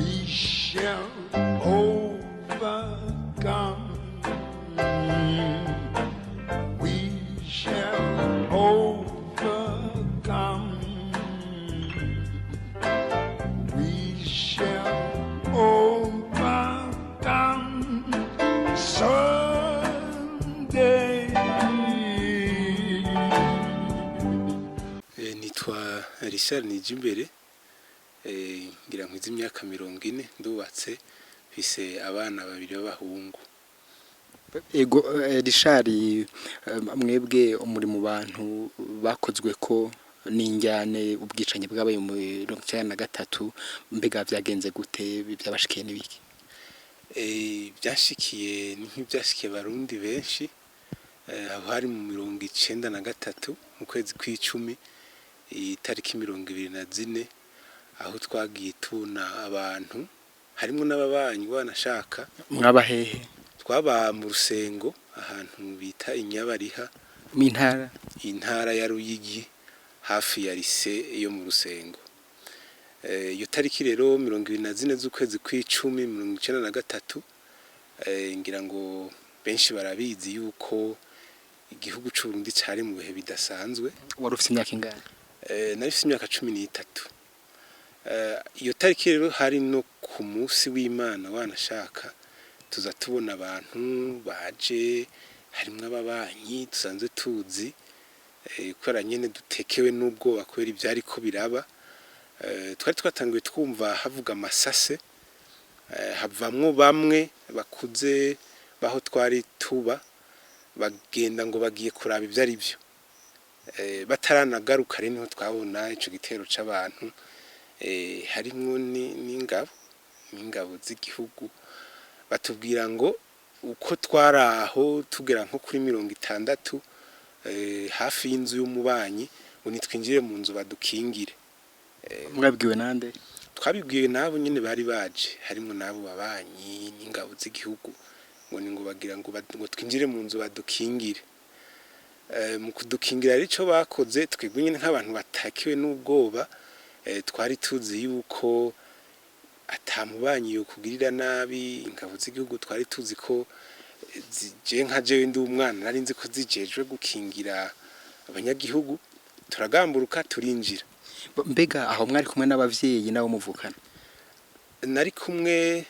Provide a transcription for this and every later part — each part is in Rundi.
We shall overcome. We shall overcome. We shall overcome someday. Nitwa Richard Nijimbere, ngira nkwize imyaka 40, ndubatse, mfise abana babiri b'abahungu. Ego, Richard, mwebwe muri mu bantu bakozwe ko n'injyane, ubwicanyi bwabaye mu 93. Mbega vyagenze gute? Byabashikiye n'ibiki? Byashikiye ni nk'ibyashikiye abarundi benshi. Aho hari mu 93, mu kwezi kw'icumi, itariki 24, aho twagiye tubona abantu harimwo n'ababanyi banashaka. Mwaba hehe? Twaba mu Rusengo, ahantu bita Inyabariha. Mu ntara? Intara ya Ruyigi, hafi ya lycée yo mu Rusengo. Iyo tariki rero, 24 z'ukwezi kw'icumi 93, ngira ngo benshi barabizi yuko igihugu c'u Burundi cari mu bihe bidasanzwe. Wari ufite imyaka ingana? Nari mfise imyaka 13. Iyo tariki rero hari no ku munsi w'Imana wanashaka, tuza tubona abantu baje harimwo ababanyi dusanzwe tuzi, kubera nyene dutekewe n'ubwoba kubera ivyariko biraba. Twari twatanguye twumva havuga amasase, havamwo bamwe bakuze baho twari tuba, bagenda ngo bagiye kuraba ivyo ari vyo. Bataranagaruka rero niho twabona ico gitero c'abantu, harimwo n'ingabo z'igihugu. Batubwira ngo uko twaraho tugera nko kuri 60, hafi y'inzu y'umubanyi, ngo nitwinjire mu nzu badukingire. Mwabwiwe nande? Twabibwiwe n'abo nyene bari baje, harimwo n'abo babanyi n'ingabo z'igihugu, ngo ni ngo bagira ngo ngo twinjire mu nzu badukingire. Mu kudukingira rero, ico bakoze, twebwe nyene nk'abantu batakiwe n'ubwoba, twari tuzi yuko ata mubanyi yokugirira nabi. Ingabo z'igihugu twari tuzi ko je nka jewe ndi umwana nari nzi ko zijejwe gukingira abanyagihugu. Turagamburuka turinjira. Mbega aho mwari kumwe n'abavyeyi nabo muvukana? Nari kumwe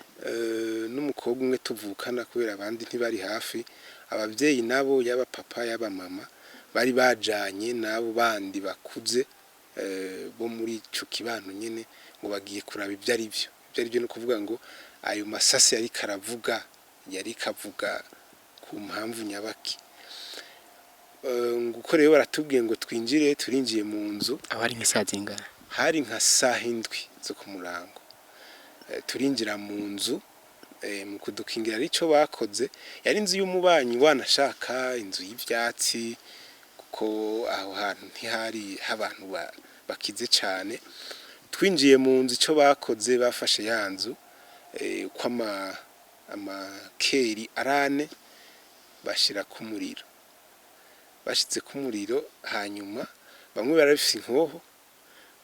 n'umukobwa umwe tuvukana, kubera abandi ntibari hafi. Abavyeyi nabo, yaba papa yaba mama, bari bajanye n'abo bandi bakuze bo muri ico kibano nyene, ngo bagiye kuraba ivyo ari vyo. Ivyo ari vyo no kuvuga ngo ayo masasi yariko aravuga, yariko avuga ku mpamvu nyabaki. Nguko rero baratubwiye ngo twinjire, turinjiye mu nzu. Aho hari nk'isaha zingana? Hari nka saha 7 zo ku murango. Turinjira mu nzu. Mu kudukingira ari ico bakoze, yari inzu y'umubanyi wanashaka, inzu y'ivyatsi, kuko aho hantu ntihari abantu bakize cane. Twinjiye mu nzu, ico bakoze, bafashe ya nzu uko amakeri arane, bashira ku muriro. Bashize ku muriro, hanyuma bamwe barabifise inkoho,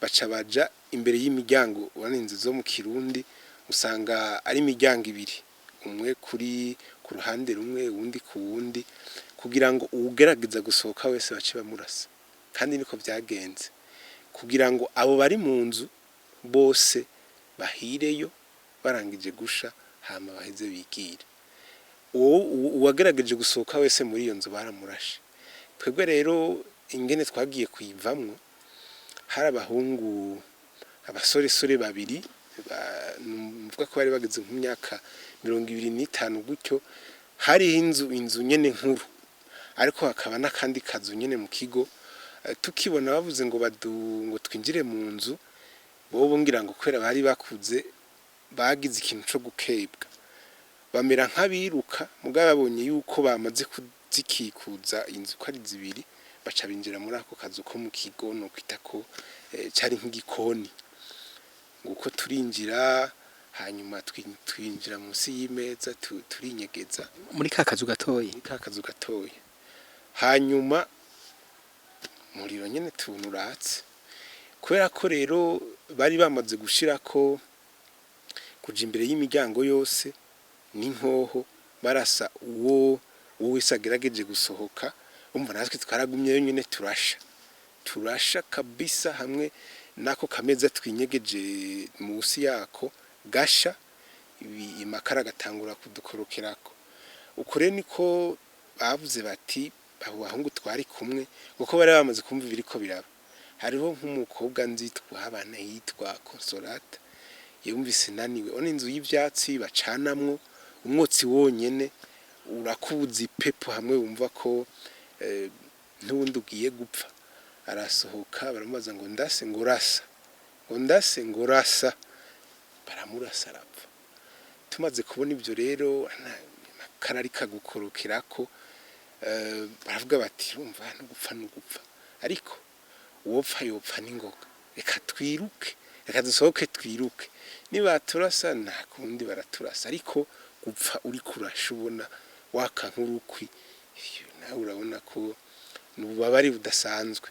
baca baja imbere y'imiryango. Ubona inzu zo mu Kirundi usanga ari imiryango ibiri, umwe kuri ku ruhande rumwe, uwundi ku wundi, kugira ngo uwugerageza gusohoka wese bace bamurasa. Kandi niko vyagenze, kugira ngo abo bari mu nzu bose bahireyo, barangije gusha, hama baheze bigire. Uwagerageje gusohoka wese muri iyo nzu baramurashe. Twebwe rero ingene twagiye kuyivamwo, hari abahungu, abasoresore babiri, mvuga ko bari bageze mu myaka 25 gutyo. Hariho inzu nyene nkuru, ariko hakaba n'akandi kazu nyene mu kigo. Tukibona bavuze ngo ngo twinjire mu nzu, bobo ngira ngo kubera bari bakuze bagize ikintu co gukebwa, bamera nk'abiruka. Mugabo babonye yuko bamaze kuzikikuza inzu ko ari zibiri, baca binjira muri ako kazu ko mu kigo, no kwita ko cari nk'igikoni. Nguko turinjira, hanyuma twinjira munsi y'imeza, turinyegeza. Muri ka kazu gatoyi? Muri ka kazu gatoya. Hanyuma umuriro nyene tubona uratse, kubera ko rero bari bamaze gushirako Kuja imbere y'imiryango yose n'inkoho, barasa uwo uwo wese agerageje gusohoka. Umva, natwe twaragumyeyo nyine, turasha, turasha kabisa, hamwe n'ako kameza twinyegeje munsi yako gasha, amakara agatangura kudukorokerako. Uko rero niko bavuze bati abo bahungu twari kumwe, kuko bari bamaze kumva ibiriko biraba. Hariho nk'umukobwa nzi twabana yitwa Consolata, yumvise naniwe ona inzu y'ivyatsi bacanamwo, umwotsi wonyene urakubuza ipepo, hamwe wumva ko n'ubundi ugiye gupfa. Arasohoka, baramubaza ngo ndase, ngo rasa, ngo ndase, ngo rasa, baramurasa arapfa. Tumaze kubona ibyo rero, amakara ariko agukorokerako, baravuga bati urumva no gupfa no gupfa, ariko uwopfa yopfa n'ingoga, reka twiruke, reka dusohoke twiruke, nibaturasa nta kundi baraturasa, ariko gupfa uri kurasha ubona waka nk'urukwi, iyo nawe urabona ko ni ububabare budasanzwe.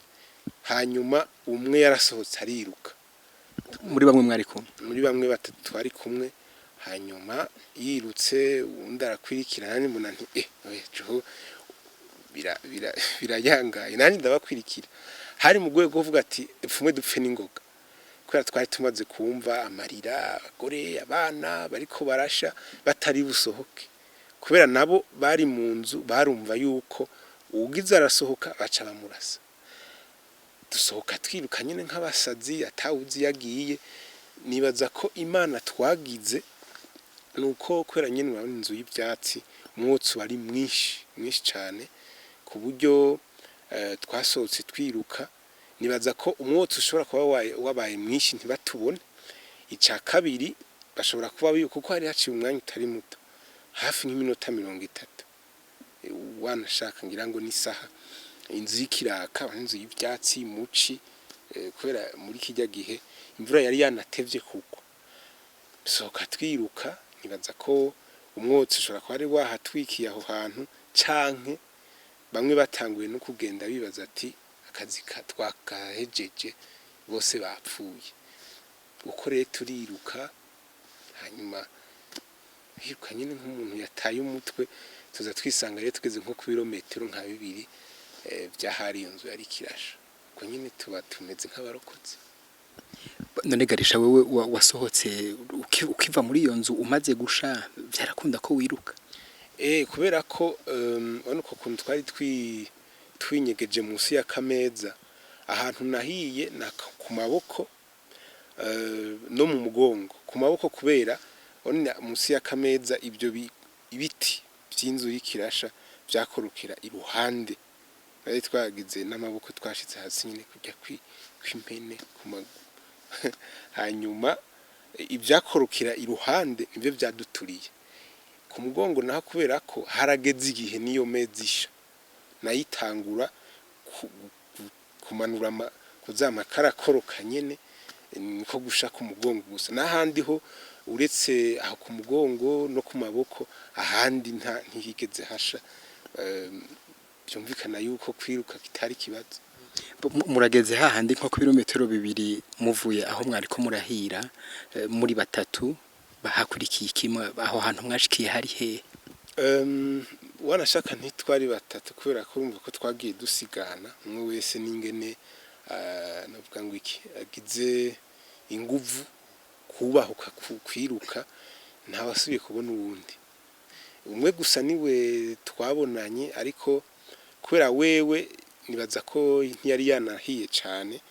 Hanyuma umwe yarasohotse ariruka. Muri bamwe mwari kumwe? Muri bamwe batatu twari kumwe. Hanyuma yirutse, uwundi arakwirikira, nanjye mbona nti oya, jeho birayangaye, nanjye ndabakwirikira. Hari mu rwego rwo kuvuga ati dupfume dupfe n'ingoga, kubera twari tumaze kumva amarira, abagore, abana bariko barasha batari busohoke, kubera nabo bari mu nzu barumva yuko uwugize arasohoka baca bamurasa. Dusohoka twiruka nyine nk'abasazi, atawuzi iyo agiye. Nibaza ko Imana twagize nuko kubera nyine urabona inzu y'ibyatsi, umwotsi wari mwinshi mwinshi cyane, ku buryo twasohotse twiruka. Nibaza ko umwotsi ushobora kuba wabaye mwinshi ntibatubone. Icya kabiri, bashobora kuba kuko hari haciye umwanya utari muto, hafi nk'iminota 30, wanashaka ngira ngo n'isaha, inzu y'ikiraka, inzu y'ibyatsi muci, kubera muri kijya gihe imvura yari yanatevye kugwa. Sohoka twiruka, nibaza ko umwotsi ushobora kuba wari wahatwikiye aho hantu, canke bamwe batanguye no kugenda bibaza ati akazi twakahejeje, bose bapfuye. Uko rero turiruka, hanyuma hiruka nyine nk'umuntu yataye umutwe, tuza twisanga rero tugeze nko ku birometero nka 2 by'ahari iyo nzu yari kirasha. Ubwo nyine tuba tumeze nk'abarokotse. None garisha, wewe wasohotse ukiva muri iyo nzu umaze gusha, byarakunda ko wiruka? Kubera ko urabona uko kuntu twari twinyegeje munsi y'akameza, ahantu nahiye na ku maboko no mu mugongo. Ku maboko kubera urabona munsi y'akameza ibyo ibiti by'inzu y'ikirasha byakorokera iruhande, twari twagize n'amaboko twashitse hasi nyine kujya kw'impene ku maguru. Hanyuma ibyakorokera iruhande nibyo byaduturiye. Ku mugongo naho, kubera ko harageze igihe niyo meza isha, nayitangura kumanura kuza amakara akoroka nyene, niko gusha ku mugongo gusa. N'ahandi ho uretse aho ku mugongo no ku maboko, ahandi nta ntihigeze hasha. Byumvikana yuko kwiruka kitari kibazo. Murageze hahandi nko ku birometero 2 muvuye aho mwariko murahira, muri batatu, bahakurikiye ikimwe? Aho hantu mwashikiye hari hehe? Wanashaka ntitwari batatu, kubera ko urumva ko twagiye dusigana, umwe wese n'ingene navuga ngo iki agize inguvu kubahuka kwiruka, ntawasubiye kubona uwundi. Umwe gusa niwe twabonanye, ariko kubera wewe nibaza ko ntiyari yanahiye cane,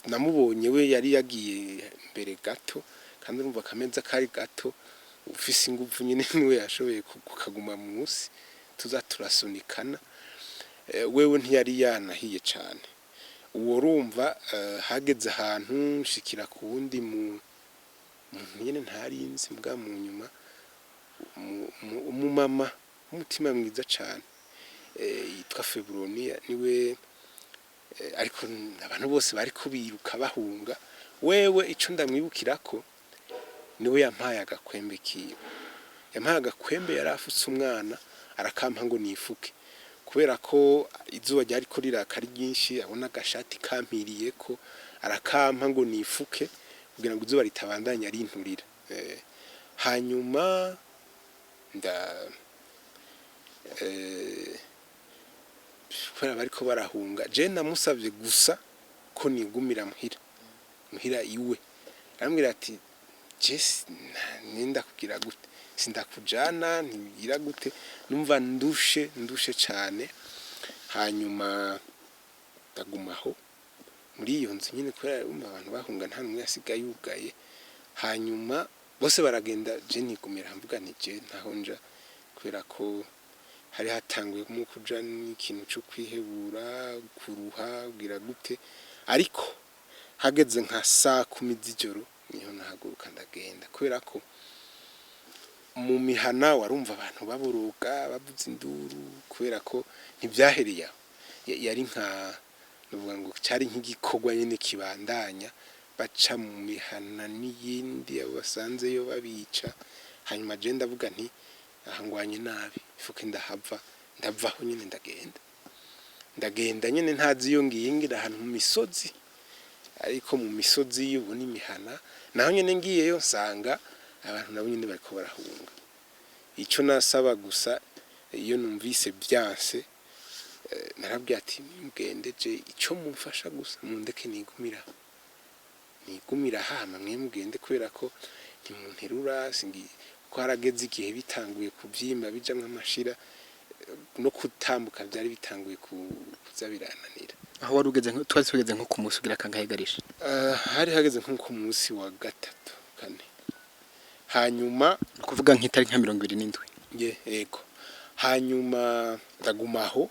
namubonye we yari yagiye mbere gato, kandi urumva akameza kari gato, ufise inguvu nyine niwe yashoboye kukaguma munsi, tuza turasunikana. Wewe ntiyari yanahiye cane. Uwo urumva hageze ahantu nshikira ku wundi muntu nyene ntarinzi, mbwa mu nyuma umumama w'umutima mwiza cane, yitwa Febronia, niwe ariko abantu bose bariko biruka bahunga, wewe ico ndamwibukirako niwe yampaye agakwembe kiwe. Yampaye agakwembe, yari afutse umwana, arakampa ngo nifuke, kubera ko izuba ryariko riraka ari ryinshi, abona agashati kampiriyeko, arakampa ngo nifuke kugira ngo izuba ritabandanya rinturira. Hanyuma nda eh, kubera bariko barahunga, je namusavye gusa ko nigumira muhira iwe. Arambwira ati: "Je nenda kugira gute? Sindakujana, ntigira gute." Numva ndushe, ndushe cane. Hanyuma ndagumaho muri iyo nzu nyine, kubera urumva abantu bahunga, nta n'umwe yasigaye yugaye. Hanyuma bose baragenda, je nigumira, mvuga nti: "Je ntaho nja," kubera ko hari hatanguyemo kuja n'ikintu co kwihebura, kuruha, kugira gute. Ariko hageze nka saa 10 z'ijoro niho nahaguruka ndagenda, kubera ko mu mihana warumva abantu baboroga, bavuza induru, kubera ko ntibyahereye aho. Yari nka, nuvuga ngo cari nk'igikorwa nyene kibandanya, baca mu mihana n'iyindi, abo basanzeyo babica. Hanyuma je ndavuga nti: "Aha ngwanye nabi, ifuke ndahava." Ndavaho nyene, ndagenda, ndagenda nyene ntazi iyo ngiye, ngira ahantu mu misozi. Ariko mu misozi y'ubu n'imihana naho nyene ngiyeyo nsanga abantu nabo nyene bariko barahunga. Ico nasaba gusa, iyo numvise vyanse, narabwiye ati: "Mugende, je ico mumfasha gusa mundeke nigumira, nigumira, hama mwe mugende, kubera ko ntimunterura singi." Ko harageze igihe bitanguye kuvyimba, bijamwo amashira, no kutambuka vyari bitanguye kuza birananira. Aho wari ugeze, twari tugeze nko ku munsi ugira kangahe, garisha? Hari hageze nko ku munsi wa gatatu, kane. Hanyuma Ni ukuvuga nk'itariki nka 27. Ye, yego. Hanyuma ndaguma aho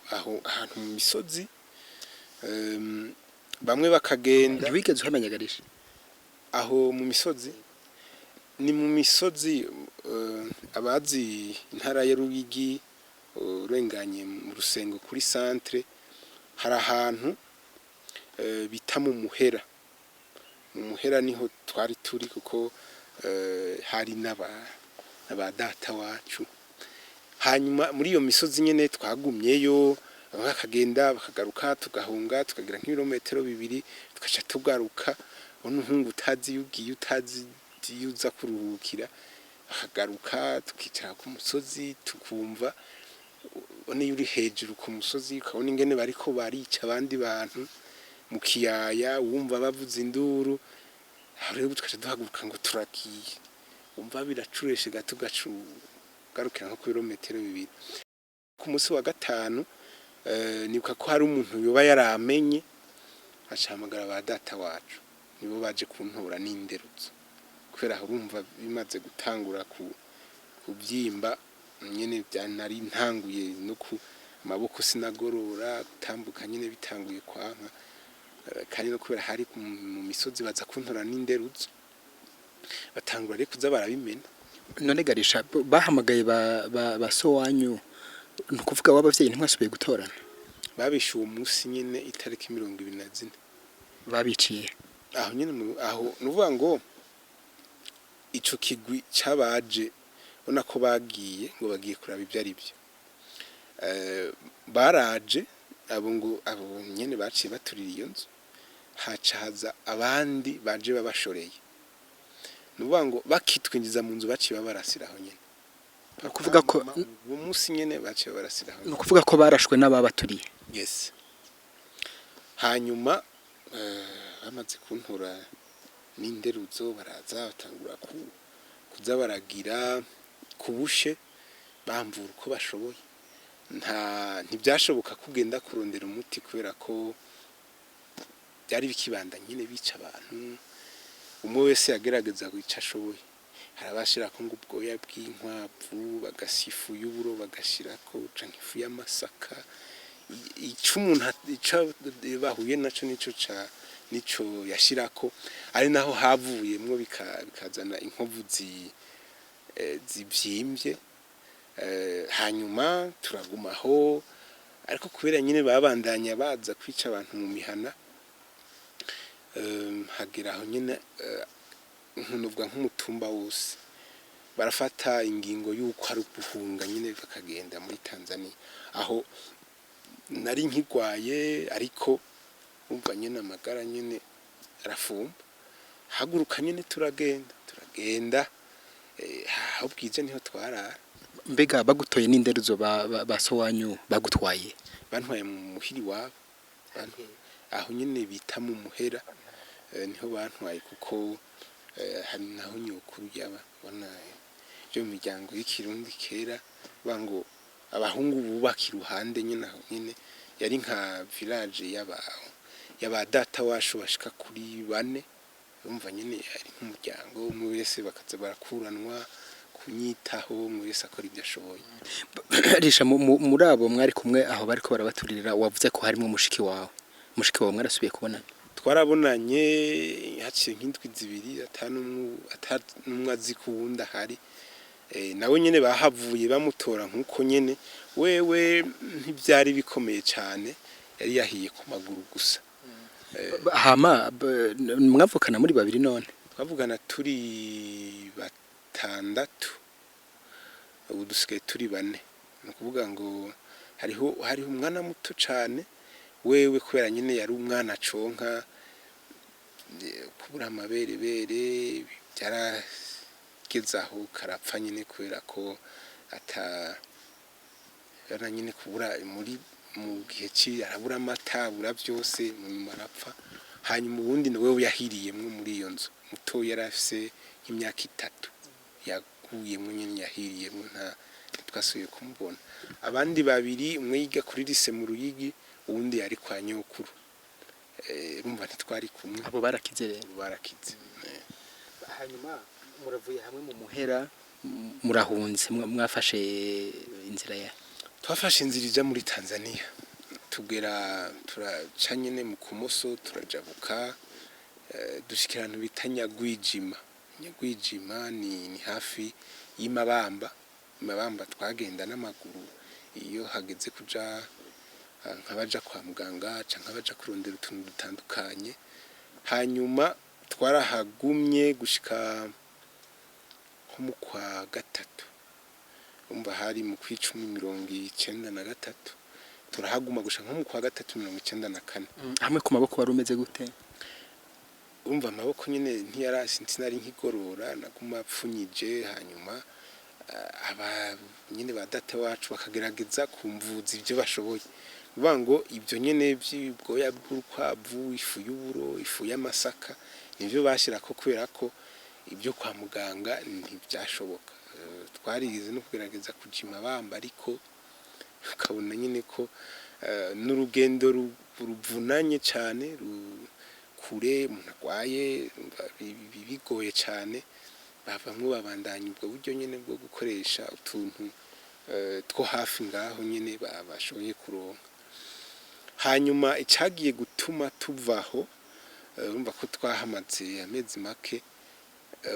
ahantu mu misozi, bamwe bakagenda. Ntiwigeze uhamenya, garisha? Aho mu misozi, ni mu misozi, abazi intara ya Ruyigi, urenganye mu Rusengo kuri centre, hari ahantu bita mu Muhera. Mu Muhera niho twari turi, kuko hari n'aba data wacu. Hanyuma muri iyo misozi nyene twagumyeyo, bamwe bakagenda bakagaruka, tugahunga, tukagira nk'ibirometero 2, tugaca tugaruka. Ubona umuhungu utazi iyo ugiye, utazi iyo uza kuruhukira, bakagaruka, tukicara ku musozi, tukumva. Ubona iyo uri hejuru ku musozi, ukabona ingene bariko barica abandi bantu mu kiyaya, wumva bavuza induru. Aho rero tugaca duhaguruka ngo turagiye, wumva biracureshe gato, ugaca ugarukira nko ku birometero 2. Ku munsi wa gatanu, nibuka ko hari umuntu yoba yaramenye, acahamagara ba data wacu, nibo baje kuntora n'inderutso, kubera aho urumva bimaze gutangura kuvyimba nyene, nari ntanguye no ku amaboko sinagorora, gutambuka nyene bitanguye kwanka. Kandi no kubera hari mu misozi, baza kuntora n'inderutso, batangura rero kuza barabimena. None garisha, bahamagaye ba so wanyu, ni ukuvuga w'abavyeyi, ntimwasubiye gutorana? Babishe uwo munsi nyene, itariki 24. Babiciye? Aho nyene aho, nuvuga ngo ico kigwi cabaje, ubona ko bagiye ngo bagiye kuraba ibyo ari byo. Baraje abo, ngo abo nyene baciye baturira iyo nzu, haca haza abandi baje babashoreye. Nuvuga ngo bakitwinjiza mu nzu, baciye babarasira aho nyene. Ni ukuvuga ko Uwo munsi nyene baciye babarasira aho Ni nyene. ukuvuga ko barashwe n'ababaturiye? Yes. Hanyuma bamaze kuntora n'inderuzo, baraza batangura kuza baragira kubushe, bamvura uko bashoboye. Nta ntibyashoboka kugenda kurondera umuti, kubera ko byari bikibanda nyine bica abantu. Umwe wese yagerageza guca ashoboye. Hari abashirako ngo ubwoya bw'inkwavu, bagasya ifu y'uburo bagashirako, canke ifu y'amasaka. Ico umuntu ico bahuye naco, nico ca nico yashirako. Ari naho havuyemwo bikazana inkovu zivyimbye. Hanyuma turagumaho, ariko kubera nyine babandanya baza kwica abantu mu mihana, hagera aho nyine, nkunovuga nk'umutumba wose barafata ingingo y'uko ari uguhunga nyine, bakagenda muri Tanzania. Aho nari nkigwaye, ariko umva nyine amagara nyine arafumba, haguruka nyine turagenda, turagenda. Aho bwije niho twarara. Mbega bagutoye n'inderuzo ba so wanyu bagutwaye? Bantwaye mu muhiri wabo, aho nyene bita mu muhera, niho bantwaye kuko hari naho nyokuru yaba. Ubona byo mu miryango y'ikirundi kera bango abahungu bubaka iruhande nyene, aho nyene yari nka village y'aba data wacu bashika kuri bane. Urumva nyene ari nk'umuryango umwe wese, bakaza barakuranwa kunyitaho, umwe wese akora ibyo ashoboye. Risha muri abo mwari kumwe aho bariko barabaturira, wavuze ko harimo mushiki wawe. Mushiki wawe mwarasubiye kubonana? Twarabonanye haciye nk'indwi 2, atanumwe azi ko uwundi ahari. Nawe nyene bahavuye bamutora nk'uko nyene. Wewe ntivyari bikomeye cane, yari yahiye ku maguru gusa. Hama mwavukana muri babiri none? Twavugana turi batandatu, ubu dusigaye turi bane. Ni ukuvuga ngo hariho umwana muto cane wewe, kubera nyene yari umwana aconka, kubura amaberebere byarageze aho karapfa nyene, kubera ko ata yana nyene kubura muri mu gihe ci arabura amata, abura byose, mu nyuma arapfa. Hanyuma ubundi nawe yahiriyemwo muri iyo nzu muto, yari afise nk'imyaka 3, yaguyemwo nyene, yahiriyemwo, nta ntitwasubiye kumubona. Abandi babiri, umwe yiga kuri lycée mu Ruyigi, uwundi yari kwa nyokuru. Urumva ntitwari kumwe. Abo barakize rero? Barakize. Hanyuma muravuye hamwe mu muhera, murahunze, mwafashe inzira ya Twafashe inzira ija muri Tanzania, tugera turaca nyene mu kumoso, turajabuka, dushikira ahantu bita Nyagwijima. Nyagwijima ni hafi y'Imabamba. Imabamba twagenda n'amaguru iyo hageze kuja nk'abaja kwa muganga canke abaja kurondera utuntu dutandukanye. Hanyuma twarahagumye gushika nko mu kwa gatatu, umva hari mu kwicumi 93, turahaguma gushika nko mu kwa gatatu 94. Hamwe ku maboko wari umeze gute? Urumva amaboko nyene ntiyarasi, sinari nkigorora, naguma apfunyije. Hanyuma aba nyene ba data wacu bakagerageza kumvuza ibyo bashoboye, bivuga ngo ibyo nyene by'ubwoya bw'urukwavu, ifu y'uburo, ifu y'amasaka, nivyo bashirako, kubera ko ibyo kwa muganga ntibyashoboka. Twarigeze no kugerageza kuja Imabamba, ariko ukabona nyene ko n'urugendo ruvunanye cane, kure, umuntu agwaye bigoye cane. Bavamwo babandanya ubwo buryo nyene bwo gukoresha utuntu two hafi ngaho nyene bashoboye kuronka. Hanyuma icagiye gutuma tuvaho, urumva ko twahamaze amezi make,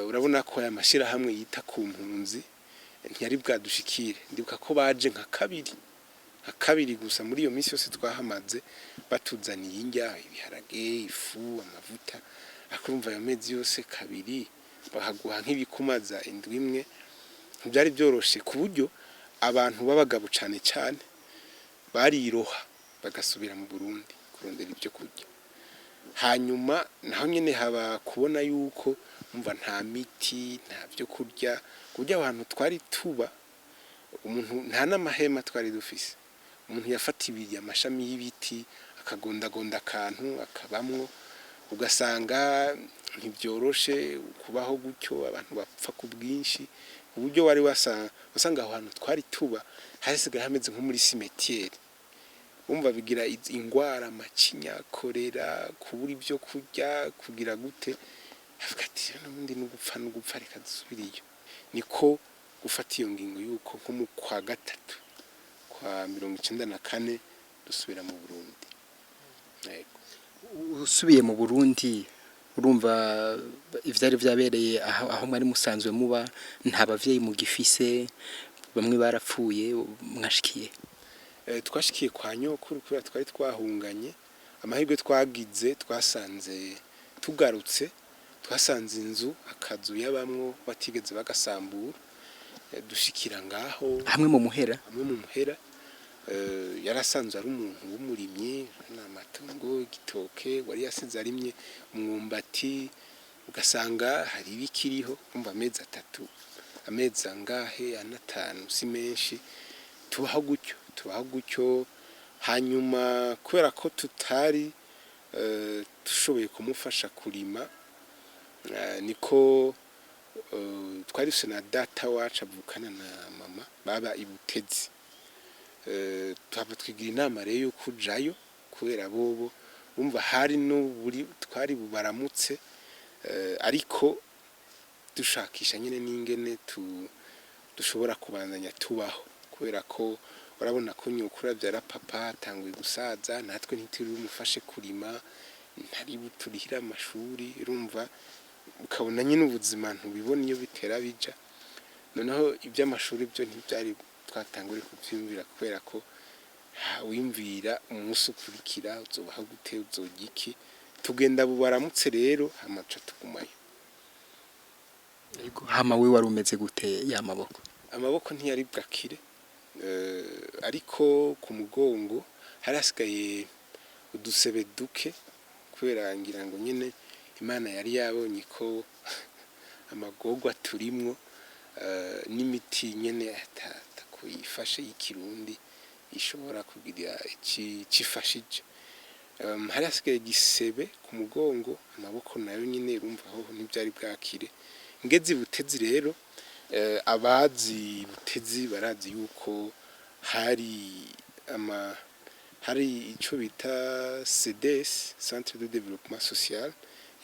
urabona ko aya mashirahamwe yita ku mpunzi ntiyari bwadushikire. Ndibuka ko baje nka kabiri gusa muri iyo minsi yose twahamaze, batuzaniye indya, ibiharage, ifu, amavuta. Ariko urumva ayo mezi yose kabiri bakaguha nk'ibikumaza indwi imwe, ntibyari byoroshe, ku buryo abantu b'abagabo cane cane bariroha bagasubira mu Burundi kurondera ibyo kurya. Hanyuma naho nyene haba kubona yuko umva nta miti, nta byo kurya, ku buryo aho hantu twari tuba umuntu nta n'amahema twari dufise. Umuntu yafata ibiri amashami y'ibiti, akagondagonda akantu akabamwo, ugasanga ntibyoroshe kubaho gutyo, abantu bapfa ku bwinshi, ku buryo wari wasanga aho hantu twari tuba hasigaye hameze nko muri cimetière. Umva bigira ingwara, amacinya, korera, kubura ibyo kurya, kugira gute, avuga ati n'ubundi n'ugupfa n'ugupfa, reka dusubire iyo. Niko gufata iyo ngingo yuko nko mu kwa gatatu kwa 94 dusubira mu Burundi. Yego. Usubiye mu Burundi, urumva ivyari vyabereye aho mwari musanzwe muba, nta bavyeyi mugifise, bamwe barapfuye, mwashikiye? Twashikiye kwa nyokuru kubera twari twahunganye. Amahirwe twagize, twasanze tugarutse twasanze inzu, akazu yabamwo batigeze bagasambura. Dushikira ngaho. Hamwe mu muhera? Hamwe mu muhera. Yarasanzwe ari umuntu w'umurimyi n'amatungo, igitoke wari yasize arimye, umwumbati, ugasanga hari ibikiriho. Umva amezi 3. Amezi angahe, ane, atanu, si menshi. Tubaho gutyo, tubaho gutyo. Hanyuma kubera ko tutari dushoboye kumufasha kurima, niko twari dufise na data wacu avukana na mama baba i Butezi. Tuhava twigira inama rero yo kujayo, kubera bobo bumva hari n'uburi twari bubaramutse, ariko dushakisha nyine n'ingene dushobora kubandanya tubaho, kubera ko urabona ko nyokuru avyara papa atanguye gusaza, natwe ntituri bumufashe kurima, ntari buturihire amashuri. Urumva ukabona nyine ubuzima ntubibona iyo bitera bija. Noneho iby'amashuri byo ntibyari twatangure kuvyiyumvira, kubera ko wiyumvira umunsi ukurikira uzobaho gute, uzorya iki. Tugenda bubaramutse rero, hamaca tugumayo. Hama we wari umeze gute ya maboko? Amaboko ntiyari bwakire, ariko ku mugongo hari hasigaye udusebe duke, kubera ngira ngo nyine Imana yari yabonye ko amagorwa turimwo, n'imiti nyene atakuyifashe y'ikirundi ishobora kugira icifashije. Hari hasigaye igisebe ku mugongo, amaboko nayo nyine urumva hoho ntivyari bwakire. Ngeze i Butezi rero, abazi Butezi barazi yuko hari ama hari ico bita CDS, Centre de Développement Social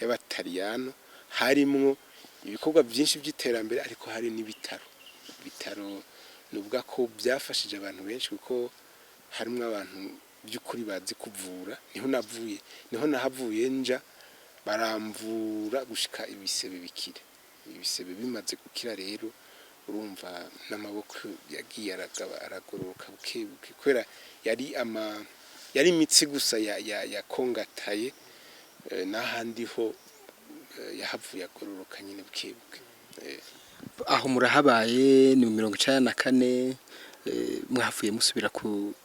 y'Abataliyano, harimwo ibikorwa byinshi by'iterambere, ariko hari n'ibitaro. Ibitaro nuvuga ko byafashije abantu benshi, kuko harimwo abantu by'ukuri bazi kuvura. Niho navuye, niho nahavuye nja, baramvura gushika ibisebe bikire. Ibisebe bimaze gukira rero, urumva n'amaboko yagiye aragaba, aragororoka buke buke, kubera yari ama yari imitsi gusa yakongataye, n'ahandi ho yahavuye agororoka nyine buke buke. Aho murahabaye ni mu 94. Mwahavuye musubira ku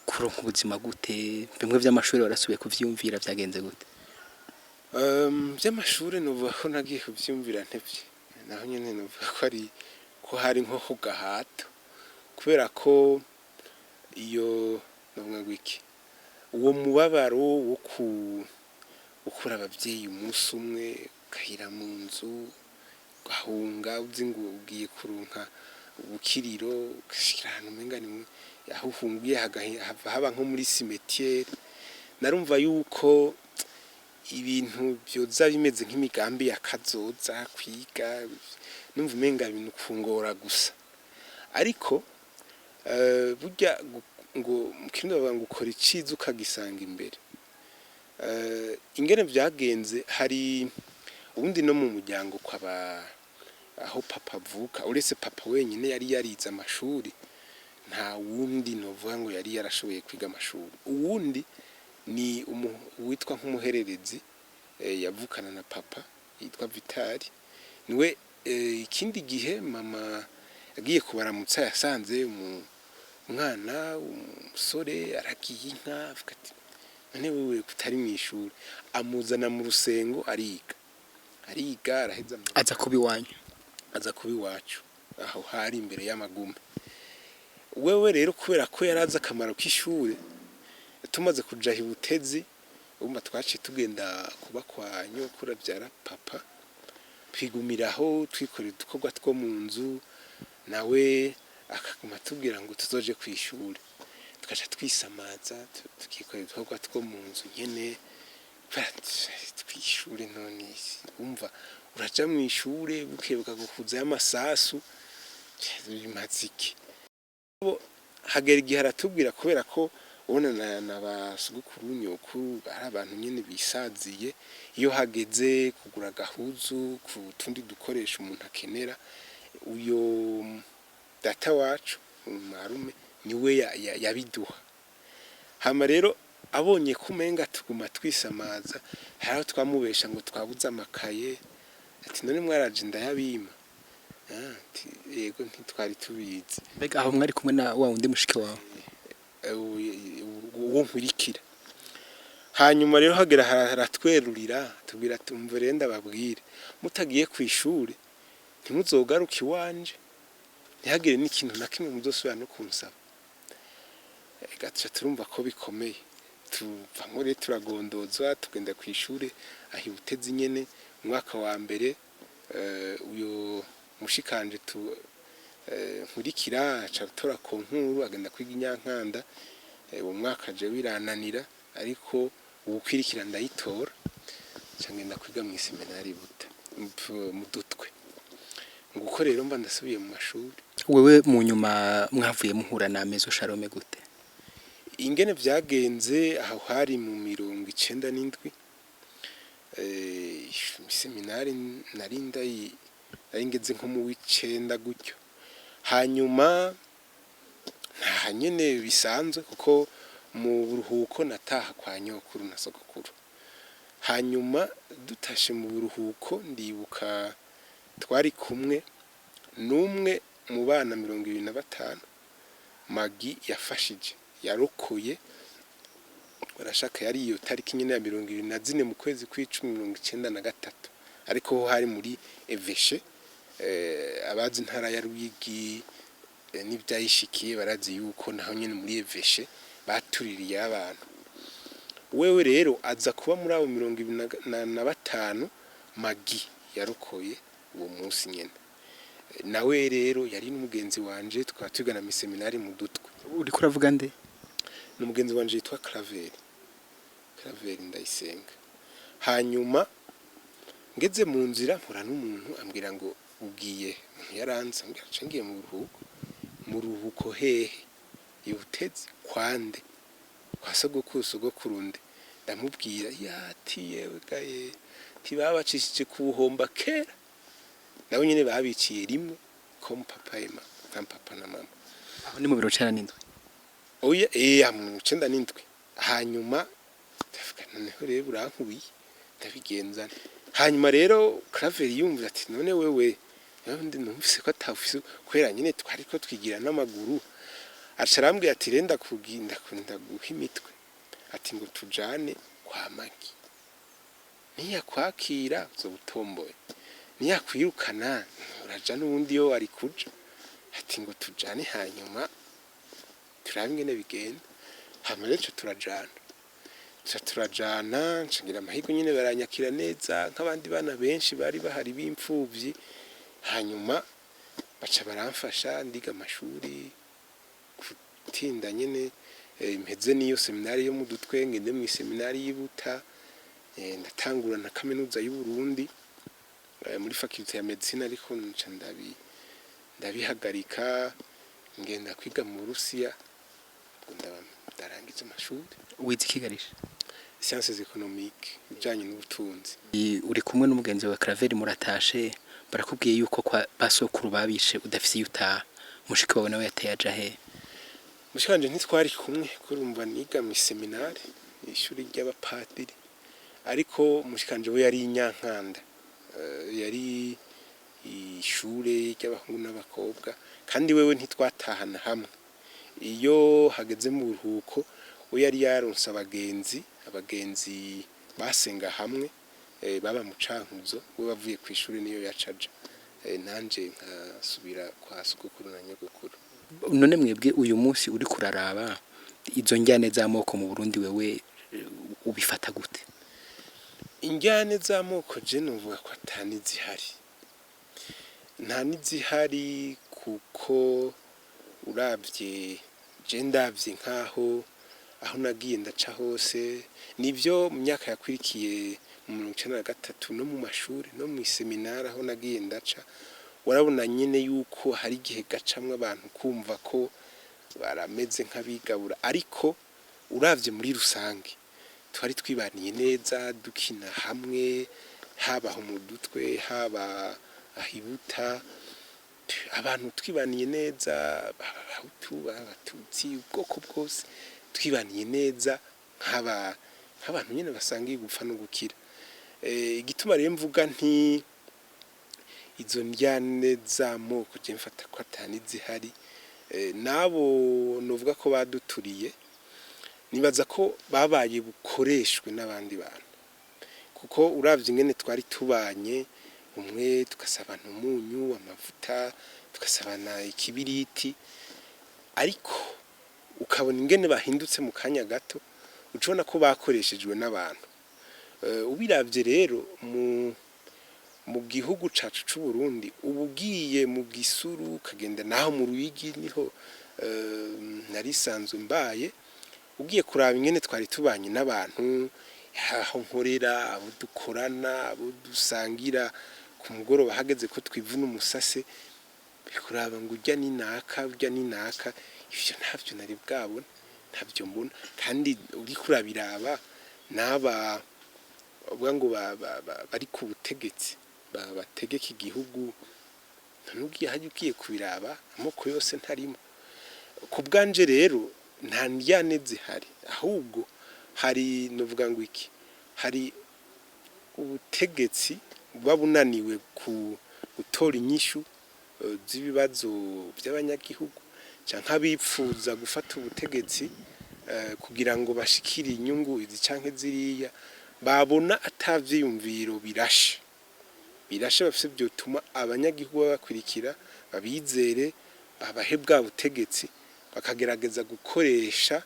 kuronka ubuzima gute? Bimwe vy'amashuri warasubiye kuvyiyumvira, vyagenze gute? By'amashuri nuvuga ko nagiye kuvyiyumvira ntevye. Naho nyene nuvuga ko ari ko hari nko ku gahato, kubera ko iyo novuga ngo iki, uwo mubabaro wo ku gukura abavyeyi umunsi umwe, ugahira mu nzu, ugahunga uzi ngo ugiye kuronka ubukiriro, ugashikira ahantu umenga ni aho uhungiye hava haba nko muri cimetière. Narumva yuko ibintu vyoza bimeze nk'imigambi ya kazoza, kwiga numva umenga ibintu kungora gusa. Ariko burya ngo mu Kirundi bavuga ngo ukora iciza ukagisanga imbere. Ingene vyagenze, hari ubundi no mu muryango kwaba aho papa avuka, uretse papa wenyine yari yarize amashuri, nta wundi novuga ngo yari yarashoboye kwiga amashuri. Uwundi ni uwitwa nk'umuhererezi, yavukana na papa, yitwa Vitali. Niwe ikindi gihe mama yagiye kubaramutsa yasanze umwana umusore aragiye inka, avuga ati: "None wewe kutari mu ishuri?" Amuzana mu rusengo, ariga, ariga, araheza. Aza kuba iwanyu? Aza kuba iwacu, aho hari imbere y'amagume. Wewe rero kubera ko yarazi akamaro k'ishure, tumaze kuja i Butezi, urumva twaciye tugenda kuba kwa nyokuru avyara papa, twigumiraho, twikorera udukorwa two mu nzu, nawe akaguma atubwira ngo tuzoje kw'ishure. Tugaca twisamaza, tukikorera udukorwa two mu nzu nyene, kubera tw'ishure. None umva uraja mw'ishure, bukeye bukagukuzayo amasasu, bimaze iki? Hagera igihe aratubwira, kubera ko ubona na ba sogokuru nyokuru ari abantu nyene bisaziye, iyo hageze kugura agahuzu, ku tundi dukoresho umuntu akenera, uyo data wacu marume niwe yabiduha. Hama rero abonye ko umenga tuguma twisamaza, hari aho twamubesha ngo twabuze amakaye, ati: "None mwaraje ndayabima?" Ah, ati: "Yego, ntitwari tubizi." Mbega aho mwari kumwe na wa wundi mushiki wawe? Uwo nkurikira. Hanyuma rero hagera haratwerurira, tubwira ati: "Umve rero ndababwire, mutagiye ku ishure." Ntimuzogaruke iwanje, ntihagire n'ikintu na kimwe muzosubira no kunsaba. Gaca turumva ko bikomeye, tuvamwo rero turagondozwa, tugenda ku ishure aho ibutezi nyene. Umwaka wa mbere uyo mushikanje tu nkurikira aca atora konkuru, agenda kwiga Inyankanda. Uwo mwaka je birananira, ariko uwukwirikira ndayitora, nca ngenda kwiga mw'iseminari Buta mu Dutwe. Nguko rero mba ndasubiye mu mashuri. Wewe mu nyuma mwavuye muhura na Maison Shalom gute? Ingene vyagenze, aho hari mu 97, seminari nari ndayi nari ngeze nko mu w'icenda gutyo. Hanyuma ntaha nyene bisanzwe, kuko mu buruhuko nataha kwa nyokuru na sogokuru. Hanyuma dutashe mu buruhuko, ndibuka twari kumwe n'umwe mu bana 25 Magi yafashije, yarokoye. Barashaka yari iyo tariki nyene ya 24 mu kwezi kw'icumi 93, ariko ho hari muri évêché. Abazi intara ya Ruyigi n'ivyayishikiye barazi yuko naho nyene muri évêché batuririye abantu. Wewe rero aza kuba muri abo 25 Magi yarokoye uwo munsi nyene. Nawe rero yari n'umugenzi wanje, tukaba twigana mw'iseminari mu Dutwe. Uriko uravuga nde? Ni umugenzi wanje yitwa Claver, Claver Ndayisenga. Hanyuma ngeze mu nzira mpura n'umuntu, ambwira ngo: "Ugiye?" Umuntu yaranze, ambwira aca: "Ngiye mu buruhuko." "Mu ruhuko hehe?" "Ibutezi." "Kwande?" "Kwa sogokuru." "Sogokuru nde?" Ndamubwira yati: "Yewe gaye, ntibabacishije kubuhomba kera, nabo nyene babiciye rimwe comme papa et mama, nka papa na mama." Aho ni mu 97? Oya, mu 97. Hanyuma ndavuga: "Noneho rero urankubiye, ndabigenza nte?" Hanyuma rero Claver yumva ati: "None wewe ndi numvise ko atafise kubera nyene twari ko twigira n'amaguru." Aca arambwira ati: "Renda kuginda guha imitwe," ati ngo: "Tujane kwa Magi, niyakwakira uzoba utomboye, niyakwirukana uraja n'ubundi iyo wari kuja." Ati ngo: "Tujane, hanyuma turabe ingene bigenda." Hanyuma rero turajana, tuca turajana. Nca amahirwe nyene baranyakira neza nk'abandi bana benshi bari bahari b'imfuvyi. Hanyuma baca baramfasha, ndiga amashuri gutinda nyene, mpeze n'iyo seminari yo mu Dutwe, ngende mw'iseminari y'i Buta, ndatangura na kaminuza y'u Burundi muri faculté ya médecine, ariko nca ndabihagarika, ngenda kwiga mu Burusiya. Ubwo ndarangiza amashuri. Wize ikigarisha? Sciences économiques, ibijanye n'ubutunzi. Uri kumwe n'umugenzi wa Claver, muratashe, barakubwiye yuko kwa basokuru babishe, udafise iyo utaha. Mushiki wawe nawe yateye aja he? Mushikanje ntitwari kumwe, kurumva niga mu seminari, ishuri ry'abapadiri, ariko mushikanje we yari Inyankanda. Yari ishure ry'abahungu n'abakobwa, kandi wewe ntitwatahana hamwe. Iyo hageze mu buruhuko, we yari yaronse abagenzi basenga hamwe, baba mu Cankuzo. We bavuye kw'ishuri niyo yacaja, nanje nkasubira kwa sogokuru na nyogokuru. None mwebwe uyu munsi uri kuraraba izo njyane z'amoko mu Burundi, wewe ubifata gute? Injyane z'amoko je novuga ko ata n'izihari, nta n'izihari, kuko uravye, je ndavye nkaho aho nagiye ndaca hose, nivyo mu myaka yakurikiye mu 93, no mu mashuri no mw'iseminari aho nagiye ndaca, warabona nyene yuko hari igihe gacamwo abantu kumva ko barameze nk'abigabura, ariko uravye muri rusange twari twibaniye neza, dukina hamwe, haba aho mu Dutwe, haba aho i Buta, abantu twibaniye neza, baba abahutu, baba abatutsi, ubwoko bwose twibaniye neza nk'abantu nyene basangiye gupfa no gukira. Igituma rero mvuga nti izo ndyane z'amoko je mfata ko ata n'izihari, nabo novuga ko baduturiye, nibaza ko babaye bukoreshwe n'abandi bantu, kuko uravye ingene twari tubanye. Umwe tugasabana umunyu, amavuta, tugasabana ikibiriti, ariko ukabona ingene bahindutse mu kanya gato, ucubona ko bakoreshejwe n'abantu. Ubiravye rero mu gihugu cacu c'u Burundi, uba ugiye mu Gisuru, ukagenda naho mu Ruyigi niho nari mbaye, ugiye kuraba ingene twari tubanye n'abantu aho nkorera, abo dukorana, abo dusangira ku mugoroba, hageze ko twivuna umusase, kuraba ngo urya ni naka, urya ni naka, ivyo ntavyo nari bwabona, ntavyo mbona. Kandi uriko urabiraba, n'aba uvuga ngo bari ku butegetsi, bategeka igihugu, ntugiye hajya ugiye kubiraba, amoko yose ntarimo. Ku bwanje rero nta ndyane zihari, ahubwo hari, novuga ngo iki, hari ubutegetsi buba bunaniwe ku gutora inyishu z'ibibazo by'abanyagihugu, canke abipfuza gufata ubutegetsi kugira ngo bashikire inyungu izi canke ziriya, babona atavyiyumviro birashe birashe bafise byotuma abanyagihugu babakurikira, babizere, babahe bwa butegetsi, bakagerageza gukoresha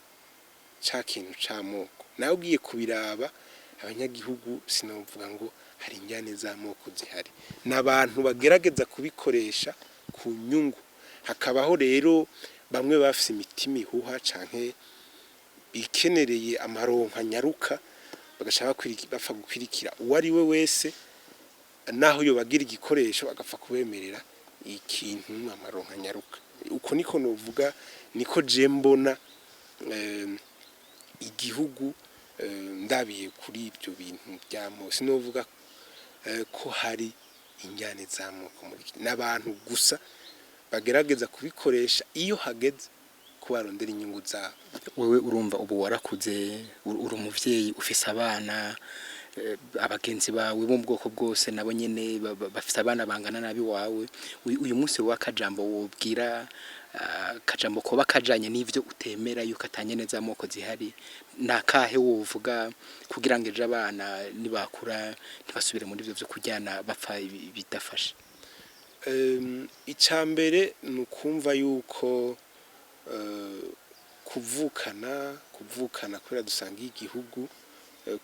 ca kintu c'amoko. Nawe ugiye kubiraba, abanyagihugu sinovuga ngo hari injyane z'amoko zihari, n'abantu bagerageza kubikoresha ku nyungu. Hakabaho rero bamwe bafise imitima ihuha canke bikenereye amaronka nyaruka, bagaca bapfa gukwirikira uwo ari we wese, naho yobagira igikoresho, agapfa kubemerera ikintu, amaronka nyaruka. Uko niko novuga, niko je mbona igihugu ndabiye kuri ibyo bintu by'amoko. Sinovuga ko hari injyane z'amoko muri iki, n'abantu gusa bagerageza kubikoresha iyo hageze ko barondera inyungu zabo. Wewe urumva ubu warakuze, uri umuvyeyi, ufise abana, abagenzi bawe bo mu bwoko bwose nabo nyene bafise abana bangana nabi wawe. Uyu munsi wowe akajambo wobwira, akajambo koba kajanye n'ivyo utemera yuko atanyene z'amoko zihari, nakahe wovuga kugira ngo ejo abana nibakura ntibasubire muri ivyo vyo kuryana bapfa bidafashe? Ica mbere ni ukumva yuko kuvukana kubera dusangiye igihugu,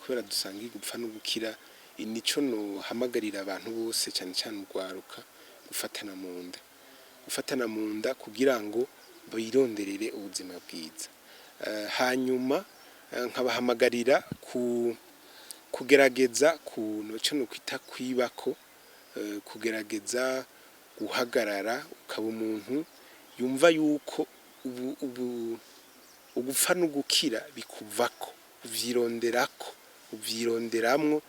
kubera dusangiye gupfa no gukira, nico nohamagarira abantu bose, cyane cyane urwaruka, gufatana mu nda, gufatana mu nda kugira ngo bironderere ubuzima bwiza. Hanyuma nkabahamagarira kugerageza ku noco nokwita kwibako, kugerageza guhagarara, ukaba umuntu yumva yuko ubu ugupfa no gukira bikuvako, uvyironderako, uvyironderamwo.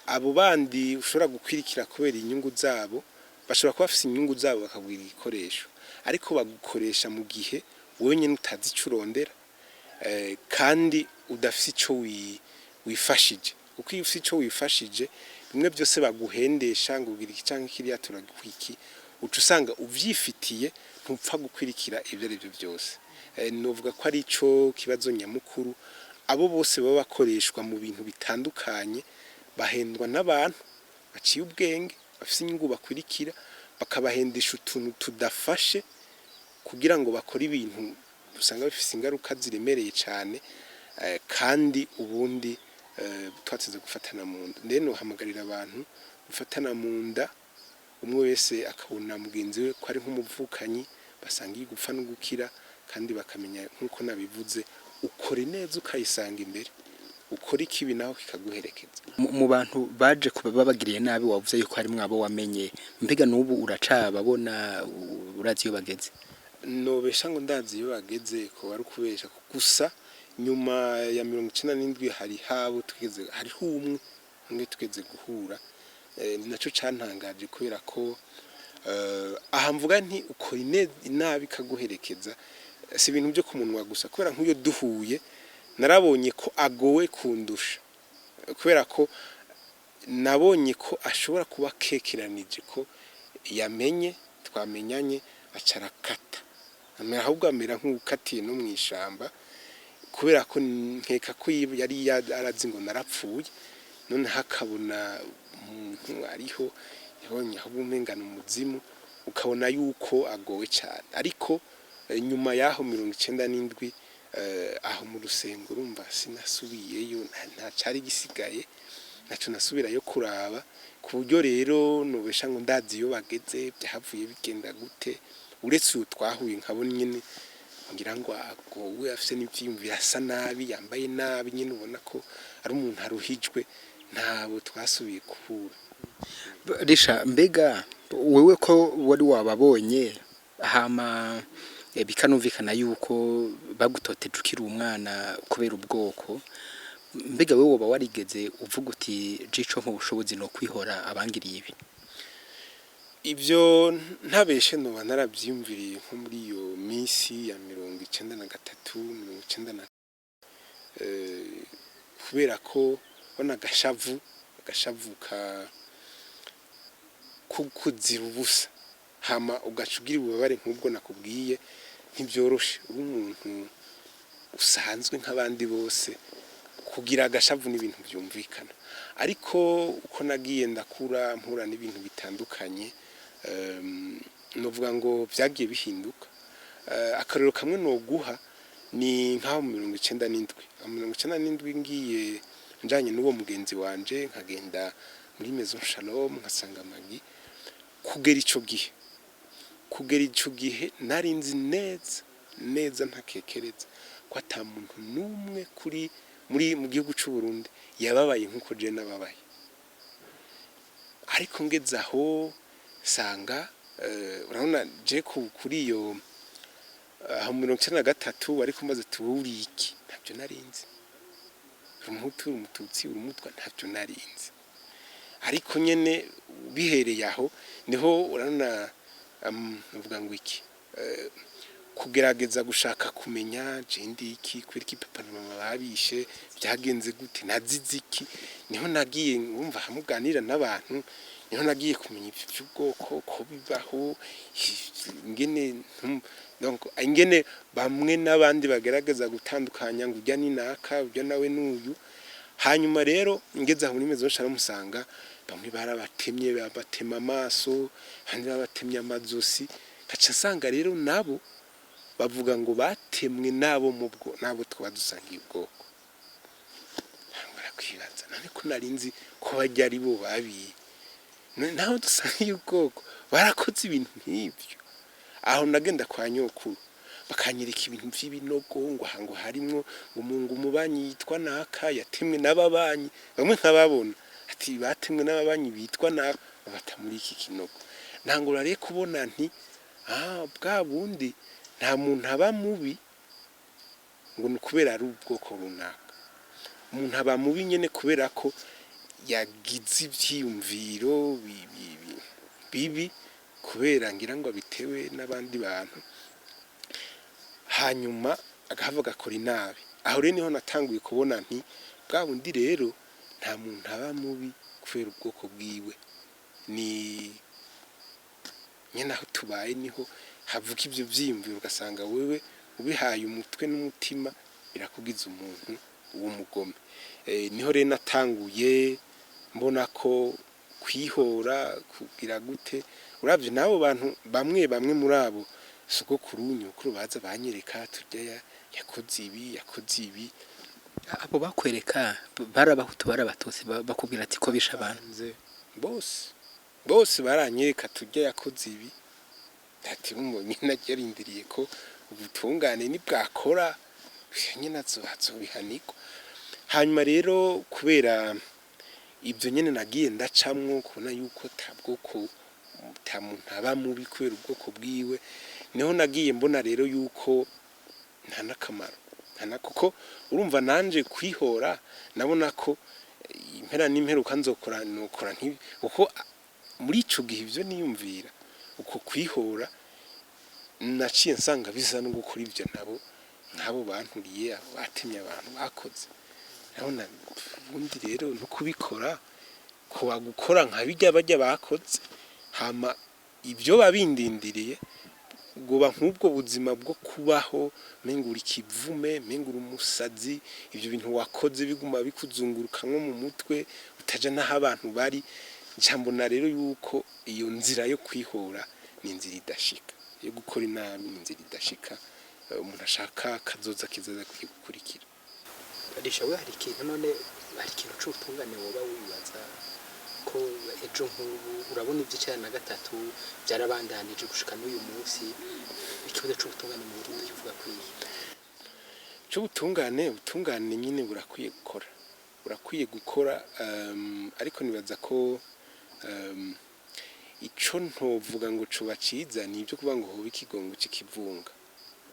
Abo bandi ushobora gukwirikira kubera inyungu zabo, bashobora kuba bafise inyungu zabo bakagwira igikoresho, ariko bagukoresha mu gihe wowe nyene utazi ico urondera, kandi udafise ico wifashije. Kuko iyo ufise ico wifashije, bimwe byose baguhendesha ngo ugira iki canke kiriya, turakwiki, uca usanga uvyifitiye, ntupfa gukwirikira ibyo ari byo byose. Novuga ko ari ico kibazo nyamukuru. Abo bose baba bakoreshwa mu bintu bitandukanye, bahendwa n'abantu baciye ubwenge, bafise inyungu bakwirikira, bakabahendesha utuntu tudafashe kugira ngo bakore ibintu usanga bifise ingaruka ziremereye cane, kandi ubundi twateze gufatana mu nda. Ndeno nohamagarira abantu gufatana mu nda, umwe wese akabona mugenzi we ko ari nk'umuvukanyi basangiye gupfa no gukira, kandi bakamenya nk'uko nabivuze, ukora neza ukayisanga imbere, ukora ikibi naho kikaguherekeza. Mu bantu baje kuba babagiriye nabi, wavuze yuko harimwo abo wamenye, mbega n'ubu uracababona, urazi iyo bageze? Nobesha ngo ndazi iyo bageze ko bari ukubesha. Gusa nyuma ya 97 hari habo tugeze, hariho umwe tugeze guhura, ni naco cantangaje, kubera ko aha mvuga nti ukora inabi ikaguherekeza, si ibintu byo ku munwa gusa, kubera nk'iyo duhuye narabonye ko agowe kundusha, kubera ko nabonye ko ashobora kuba akekeranije ko yamenye twamenyanye, aca arakata, ahubwo amera nk'ukatiye no mu ishamba, kubera ko nkeka ko yari arazi ngo narapfuye, noneho akabona Umuntu ariho yabonye aho umengana umuzimu, ukabona yuko agowe cyane. Ariko nyuma y'aho 97, aho mu rusengo, urumva sinasubiyeyo, nta cari gisigaye, ntaco nasubirayo kuraba, ku buryo rero nobesha ngo ndazi iyo bageze, byahavuye bigenda gute, uretse uyu twahuye nkabona nyene ngira ngo agowe, afise n'ivyiyumviro, asa nabi, yambaye nabi nyene, ubona ko ari umuntu aruhijwe. Ntabo twasubiye guhura. Risha, mbega wewe ko wari wababonye, hama bikanumvikana yuko bagutoteje ukiri umwana kubera ubwoko, mbega wewe woba warigeze uvuga uti: "Jico mu bushobozi no kwihora abangiriye ibi"? Ibyo ntabeshe, noba narabyiyumviriye nko muri iyo minsi ya 93, 90 na kubera ko bona agashavu ka kuzira ubusa, hama ugaca ugira ububabare nk'ubwo nakubwiye. Ntibyoroshe, uri umuntu usanzwe nk'abandi bose, kugira agashavu n'ibintu byumvikana. Ariko uko nagiye ndakura, mpura n'ibintu bitandukanye, novuga ngo byagiye bihinduka. Akarorero kamwe noguha ni nk'aho mu 97, aho 97 ngiye njanye n'uwo mugenzi wanje, nkagenda muri Maison Shalom, nkasanga Magi. Kugera ico gihe nari nzi neza neza, ntakekereza, ko ata muntu n'umwe kuri muri mu gihugu c'u Burundi yababaye nk'uko je nababaye. Ariko ngeze aho sanga urabona je kuri iyo aho 93, ariko maze tuwuri iki, ntabyo narinzi. Uri umuhutu, uri umututsi, uri umutwa, ntabyo narinzi. Ariko nyene bihereye aho niho urabona, uvuga ngo iki, kugerageza gushaka kumenya je ndi iki, kubera iki papa na mama babishe, byagenze gute, nazize iki, niho nagiye wumva hamuganira n'abantu, niho nagiye kumenya ivyo by'ubwoko ko bibaho, ingene donc ingene bamwe n'abandi bagerageza gutandukanya ngo ujya ni naka, ujya nawe n'uyu. Hanyuma rero ngeze aho muri Maison Shalom, musanga bamwe barabatemye, babatema amaso, abandi babatemye amazosi. Nkaca nsanga rero nabo bavuga ngo batemwe nabo mu bwo nabo twaba dusangiye ubwoko. Ntangura kwibaza, none ko nari nzi ko bajya ari bo babi naho dusangiye ubwoko, barakoze ibintu nk'ibyo? Aho nagenda kwa nyokuru, bakanyereka ibintu vy'ibinogo, ngo aha ngo harimwo ngo umubanyi yitwa naka yatemwe n'ababanyi bamwe, nkababona ati batemwe n'ababanyi bitwa naka, babata muri iki kinogo. Ntangura rero kubona nti: "Ah, bwa bundi nta muntu aba mubi ngo ni ukubera ari ubwoko runaka. Umuntu aba mubi nyene kubera ko yagize ivyiyumviro bibi, kubera ngira ngo bitewe n'abandi bantu, hanyuma agahava agakora inabi." Aho rero niho natanguye kubona nti: "Bwa bundi rero nta muntu aba mubi kubera ubwoko bwiwe, ni nyene aho tubaye niho havuka ivyo vyiyumviro, ugasanga wewe ubihaye umutwe n'umutima birakugiza umuntu w'umugome." Niho rero natanguye mbona ko kwihora kugira gute, uravye n'abo bantu bamwe bamwe muri abo sogokuru, nyokuru baza banyereka turya yakoze ibi, yakoze ibi. Abo bakwereka bari abahutu, bari abatutsi, bakubwira ati ko bishe abantu? Nze bose bose baranyereka turya yakoze ibi. Ati nyine yarindiriye ko ubutungane nibwakora nyine azobihanirwa. Hanyuma rero kubera ibyo nyine nagiye ndacamwo, kubona yuko ta bwoko, ta muntu aba mubi kubera ubwoko bwiwe, niho nagiye mbona rero yuko nta n'akamaro, nta na kuko urumva nanje kwihora nabona ko impera n'imperuka nzokora nokora nkibi, kuko muri ico gihe ivyo niyumvira uko kwihora, naciye nsanga bisa no gukora ivyo nabo nk'abo banturiye, abo batemye abantu bakoze. Ndabona ubundi rero no kubikora kuba gukora nka bijya bajya bakoze, hama ibyo babindindiriye bwoba nk'ubwo buzima bwo kubaho menga uri kivume, menga uri umusazi, ibyo bintu wakoze biguma bikuzunguruka nko mu mutwe. utaja n'aho abantu bari. Nca mbona rero yuko iyo nzira yo kwihora ni inzira idashika, yo gukora inabi ni inzira idashika. Umuntu ashaka kazoza kizaza kwiye gukurikira. Risha, we hari ikintu, none hari ikintu c'ubutungane woba wibaza ko ejo nk'ubu urabona ivy'icenda na gatatu byarabandanije gushika n'uyu munsi, ikibazo c'ubutungane mu Burundi kivuga kwiye? C'ubutungane, ubutungane nyine burakwiye gukora, burakwiye gukora, ariko nibaza ko ico ntovuga ngo coba ciza ni ibyo kuvuga ngo hoba ikigongo c'ikivunga.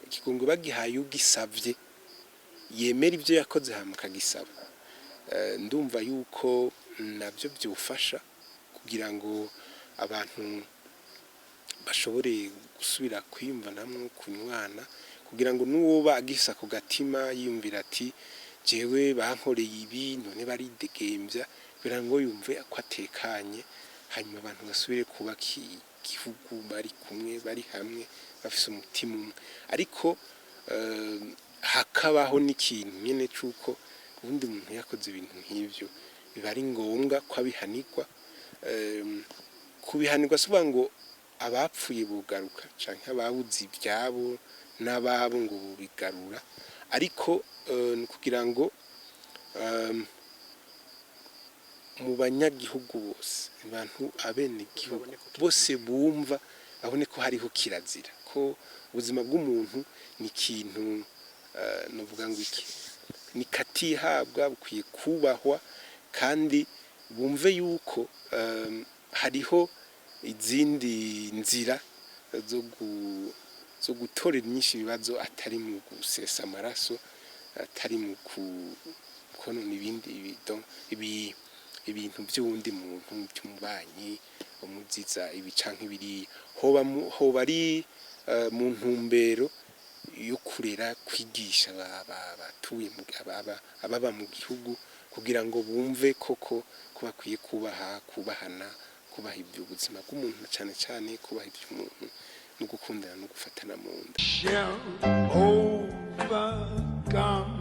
Ikigongo bagihaye ugisavye, yemera ibyo yakoze hama akagisaba. Ndumva yuko nabyo byofasha kugira ngo abantu bashobore gusubira kwiyumvanamwo, kunywana, kugira ngo n'uwoba agifise ako gatima yiyumvira ati: "Jewe bankoreye ibi, none baridegembya", kugira ngo yumve ko atekanye, hanyuma abantu basubire kubaka igihugu bari kumwe, bari hamwe, bafise umutima umwe. Ariko hakabaho n'ikintu nyene c'uko ubundi muntu yakoze ibintu nk'ivyo biba ari ngombwa ko abihanirwa. Kubihanirwa si ukuvuga ngo abapfuye bogaruka canke ababuze ivyabo n'ababo ngo bobigarura, ariko ni kugira ngo mu banyagihugu bose, abantu abenegihugu bose bumva, babone ko hariho kirazira, ko ubuzima bw'umuntu ni ikintu, novuga ngo iki, ni katihabwa, bukwiye kubahwa, kandi bumve yuko hariho izindi nzira zo gutorera inyinshi ibibazo, atari mu gusesa amaraso, atari mu konona ibindi ibintu by'uwundi muntu, by'umubanyi, umuziza ibi canke biriya. Hoba hoba ari mu ntumbero yo kurera, kwigisha abatuye ababa mu gihugu, kugira ngo bumve koko ko bakwiye kubaha, kubahana, kubaha iby'ubuzima bw'umuntu, na cane cane kubaha iby'umuntu no gukundana no gufatana mu nda. Shall overcome.